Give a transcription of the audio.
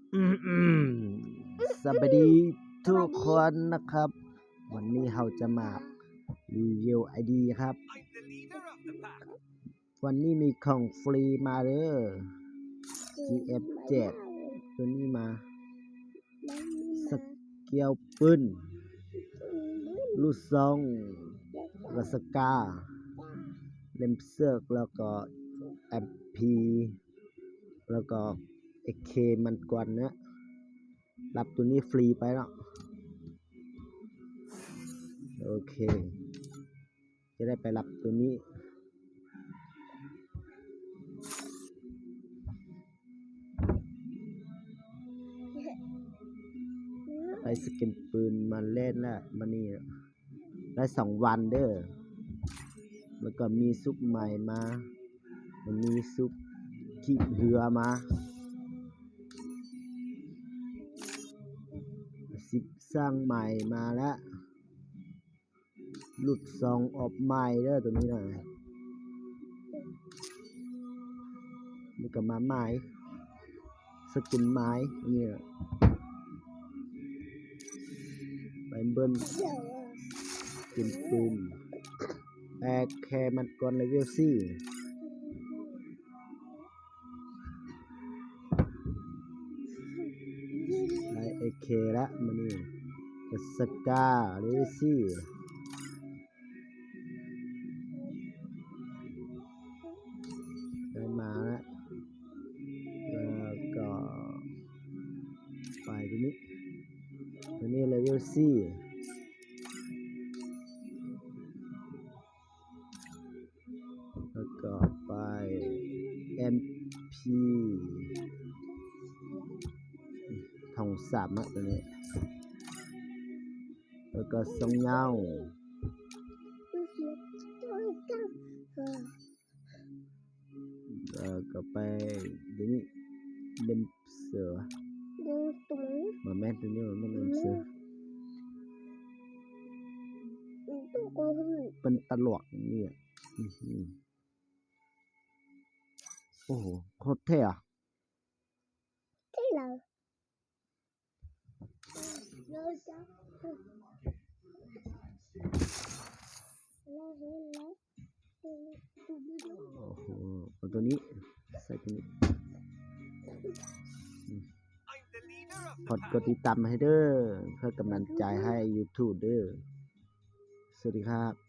ສະບາຍດີທຸກຄົນນະຄັບ ວັນນີ້ເຮົາຈະມາຣີວິວໄອດີຄັບ ວັນນີ້ມີຂອງຟຣີມາເດີ ຈີເອັຟເຈັດ ໂຕນີ້ມາ ສະກຽວປືນ ລູກຊອງ ລາສກາ ເລັມເຊີກ ແລ້ວກໍເອັມພີ ແລ້ວກໍເອເຄມັນກວນເນາະ ຮັບໂຕນີ້ຟຣີໄປເນາະ ໂອເຄ ຈະໄດ້ໄປຮັບໂຕນີ້ ໄດ້ສະກິນປືນມາແລ້ວ ມານີ້ ໄດ້ສອງວັນເດີ ແລ້ວກໍມີຊຸບໃໝ່ມາ ມີຊຸບຂີ່ເຮືອມາ ສິບສ້າງໃໝ່ມາແລ້ວ ຫຼຸດສອງອອບໃໝ່ເດີໂຕນີ້ນະ ນີ້ກໍມາໃໝ່ ສະກິນໃໝ່ ນີ້ ໄບເບິນ ສະກິນປືນ ແອເຄມັງກອນເລເວລສີ່ ໄດ້ເອເຄລະມື້ນີ້ ກະສະກາເລເວລສີ່ ໄດ້ມາລະ ແລ້ວກໍໄປທີ່ນີ້ ຕົວນີ້ເລເວລສີ່ ແລ້ວກໍໄປເອັມພີ ທອງສາມອະຕົວນີ້ ແລ້ວກໍຊອງເຫງົາ ແລ້ວກໍໄປຕົວນີ້ ເລັມເຊີ ບໍ່ແມ່ນຕົວນີ້ ບໍ່ແມ່ນເລັມເຊີ ເປັນຕະຫຼວກນີ້ ໂອ້ໂຫ ໂຄດເທ່ອະ ໂອ້ໂຫ ເອົາຕົວນີ້ ໃສ່ຕົວນີ້ ອືມ ຝາກກົດຕິດຕາມໃຫ້ເດີ ເພື່ອກຳລັງໃຈໃຫ້ຢູທູບເດີ ສະຫວັດດີຄັບ.